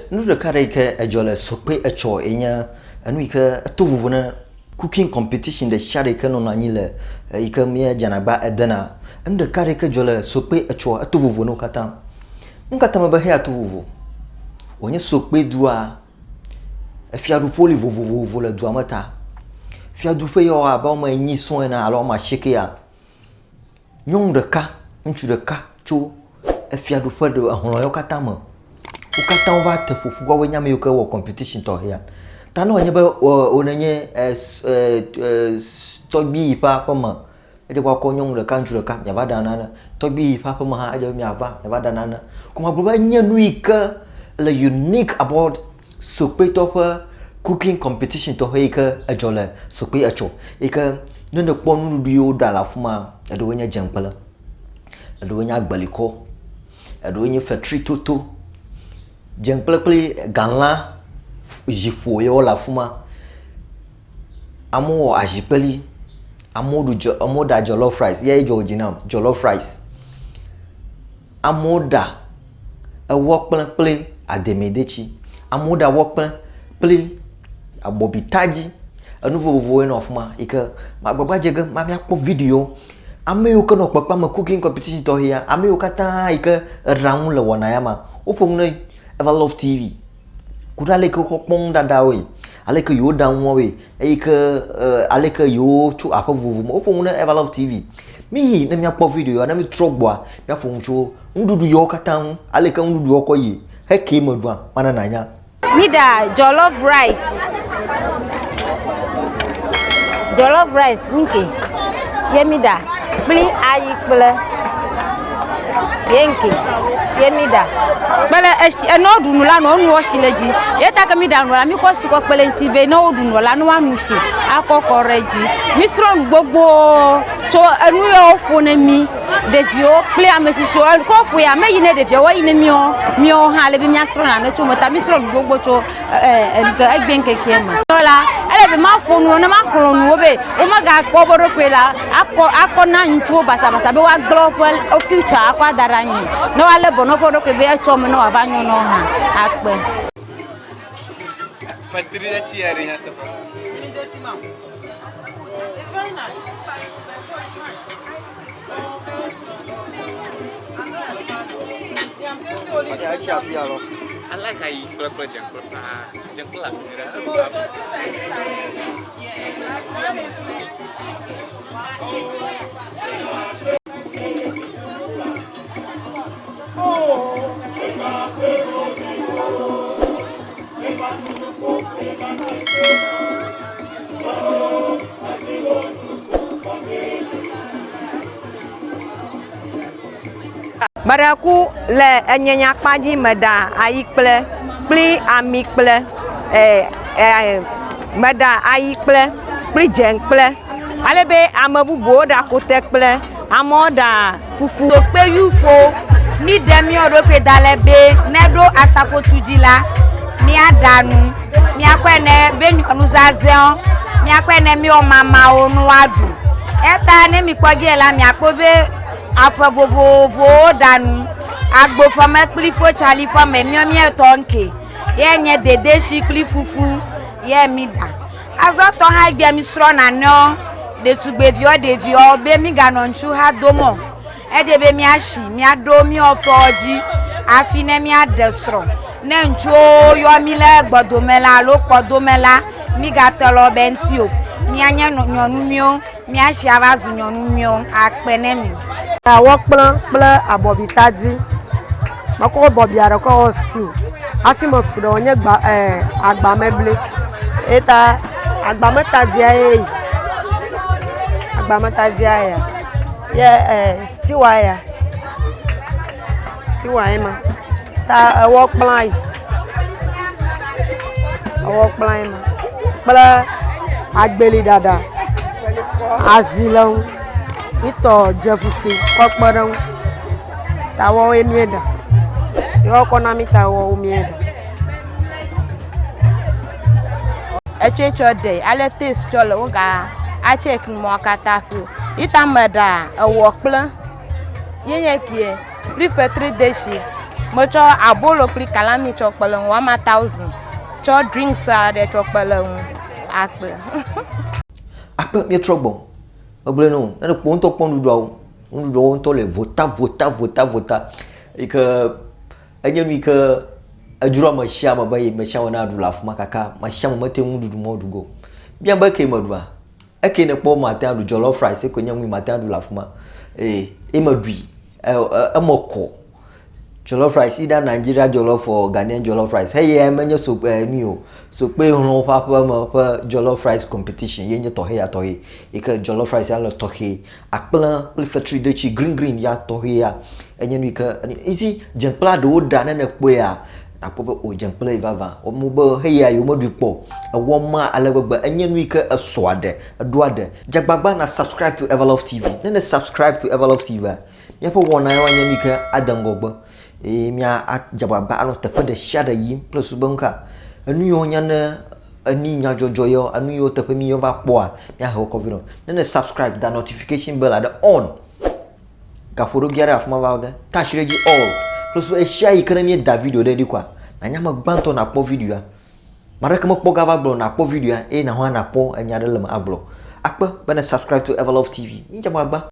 Yes, nu ɖeka ɖe yi ke edzɔ le Sokpe etsɔ ye nye enu yi ke eto vovo ne cooking competition ɖe sia ɖe yi ke nɔnɔ anyi le yi ke míedzena agba edena. Enu ɖeka ɖe yi ke dzɔ le Sokpe etsɔ eto vovo ne wo katã. Nu ka ta mebe heya to vovo? Wònye Sokpe dua efiaɖuƒewo li vovovovo le dua me ta. Fiaɖuƒe yawo abe woame enyi sɔŋ ene alo woame asiekea, Nyɔnu ɖeka, ŋutsu ɖeka tso efiaɖuƒe ɖe ehlɔ̃ yawo katã me. Wo katã wova te ƒoƒu woawoe nye ame yiwo ke wɔ competition tɔxɛa. Ta ne wònye be wò nènye tɔgbui yi ƒe aƒeme, edze be woakɔ nyɔnu ɖeka ŋutsu ɖeka miava ɖa nane. Tɔgbui yi ƒe aƒeme hã edze be miava miava ɖa nane. Ko magblɔ be enye nu yi ke le unique about Sokpetɔ ƒe cooking competition tɔxɛ yi ke edzɔ le Sokpe etsɔ yi ke ne nèkpɔ nuɖuɖu yi woɖa le afi ma, eɖewoe nye dzeŋkple, eɖewoe nye agbelikɔ, eɖewoe nye fetritoto, dzeŋkple kple galã ziƒo ye wole afi ma. Amewo wɔ azikpeli, amewo ɖu dze amewo ɖa jollof rice ye dzɔ dzi nam jollof rice. Amewo ɖa ewɔ kple kple ademɛdetsi, amewo ɖa wɔ kple kple abɔbitadzi. Enu vovovowoe nɔ afi ma yi ke magbagba dze ge ma míakpɔ video. Ame yiwo ke nɔ kpekpea me cooking competition tɔxɛa, ame yiwo katã yi ke eɖa nu le wɔna ya mea, woƒo nu ne Everlove TV ku ɖe ale yi ke wokɔ kpɔ nuɖaɖawoe, ale yi ke yewoɖa nuawoe eyi ke ale ke yewo tso aƒe vovovo me. Woƒo nu ne Everlove TV. Míyi ne míakpɔ video ya ne mítrɔ gbɔa, míaƒo nu tso nuɖuɖu yawo katã ŋu, ale ke nuɖuɖu yawo kɔ yi hekee meɖua, mana nànya. Míɖa jollof rice. Jollof rice ŋke ye míɖa kple ayi kple ye ŋke ye míɖa. Kple etsi ene woɖu nu la, ne wonuɔ tsi le edzi. Eya ta ke míɖa nua la, míkɔ tsi kɔ kpe ɖe eŋuti be ne woɖu nua la, ne woanu tsi akɔ kɔ ɖe edzi. Mísrɔ̃ nu gbogbowo tso enu yawo ƒo ne mí ɖeviwo kple ame tsitsiwo. Ke woƒoe ame yi ne ɖeviawo yi ne míawo míawo hã ale be míasrɔ̃ nane tso eme ta mísrɔ̃ nu gbogbo tso egbe ŋkekea me. La ele be maƒo nu ne maxlɔ̃ nu wo be womegakpɔ woƒe ɖokui la akɔ akɔ na ŋutsuwo basabasa be woagblẽ woƒe future akɔ ada ɖe anyi ne woalé be na woƒe ɖokui be etsɔ me ne wòava nyo na wo hã akpe. I like how you play play jump jump Meɖe ku le enye nyakpa dzi meɖa ayikple kple amikple e meɖa ayikple kple dzeŋkple alebe ame bubuwo ɖa kotekple, amewo ɖa fufu. Tokpe yufo míɖe míɔ ɖokui da ɖe be ne ɖo asafotu dzi la, míaɖa nu, míakɔe ne be nyɔnu zazɛ̃wo, míakɔe ne míɔ mamawo ne woaɖu. Eya ta ne mikpɔ ge la, miakpɔ be aƒe vovovowo ɖa nu. Agboƒeme kple fotsaliƒeme míɔ míetɔ ŋke ye nye dedesi kple fufu ye míɖa. Azɔ tɔ hã egbea mísrɔ̃ nanewo, ɖetugbeviwo, ɖeviwo be míganɔ ŋutsuha dom o. Edze be míasi míaɖo míawo ƒewo dzi hafi ne míaɖe srɔ̃. Ne ŋutsuwo yɔ mí le gbɔdome la alo kpɔdome la, mígate ɖe wobe ŋuti o. Míanye nyɔnu nyuiwo, míasi ava zu nyɔnu nyuiwo. Akpe ne mi. Awɔkplẽ kple abɔbitadi. Mekɔ bɔbia ɖe kɔ wɔ stew hafi metu ɖe wònye gba e agbamebli. Eya ta agbametadia ye yi. Agbametadia ya ye e stewa ya. Stewa ye ma. Ta ewɔkplẽa yi. Ewɔkplẽa ye ma kple agbeli ɖaɖa. Azi le eŋu. Míetɔ dze fufui kɔ kpe ɖe eŋu. Ta woawoe míeɖa. Ye wokɔ na mí ta woawo míeɖa. Etsɔe tsɔ ɖe ale taste tsɔ le woga a check numɔa katã ƒo. Yi ta meɖa ewɔ kple ye nye kie kple fetri deshi. Metsɔ abolo kple kalami tsɔ kpe ɖe ŋu woama thousand. Tsɔ drinks aɖe tsɔ kpe ɖe ŋu. Akpe. Akpe míetrɔ gbɔ. Megblɔe na wò, ne èkpɔ ŋutɔ kpɔ nuɖuɖuawo, nuɖuɖuawo ŋutɔ le vota vota vota vota yi ke enye nu yi ke edzro ame sia ame be ame sia ame naɖu le afi ma gake ame sia ame mete ŋu nuɖuɖu mawo ɖu ge o. Biam be eke meɖua? Eke nèkpɔ mate aɖu jollof rice ekoe nye nu yi mate aɖu le afi ma eye ye meɖui eme kɔ. Jollof rice either Nigeria jollof or Ghanaian jollof rice heyae menye sokpe nui o. Sokpe hlɔ̃ ƒe aƒeme ƒe jollof rice competition ye nye tɔxɛ ya tɔxɛ yi ke jollof rice ya le tɔxɛ. Akple kple fetridetsi green green ya tɔxɛ ya enye nu yi ke you see dzenkplea ɖewo ɖa ne nèkpɔea nàkpɔ be o dzenkple ye vavã. Womewo be heya yewomeɖui kpɔ o. Ewɔ ma ale gbegbe enye nu yi ke esɔa ɖe eɖoa ɖe. Dze agbagba na subscribe to Everlove TV. Ne ne subscribe to Everlove TV Míaƒe wɔna yawoe nye nu yi ke ade ŋgɔgbe eye míadze agbagba anɔ teƒe ɖe sia ɖe yim kple susu be nuka enu yiwo nye ne enu nyadzɔdzɔ yewo, enu yiwo teƒe mí va kpɔa, míahe wo kɔ vɛ nɔ. Ne ne subscribe, da notification bell ɖe on, gaƒoɖogi aɖe afi ma va ge, touch ɖe edzi all kple susu be ɣesiaɣi yi ke ne míeda video ɖe ɖi koa, nànye ame gbãtɔ nàkpɔ videoa. Ame aɖeke mekpɔ gava gblɔ o, nàkpɔ videoa eye nàhã nàkpɔ enya ɖe le eme agblɔ. Akpe be ne subscribe to Everlove TV. Mídze agbagba.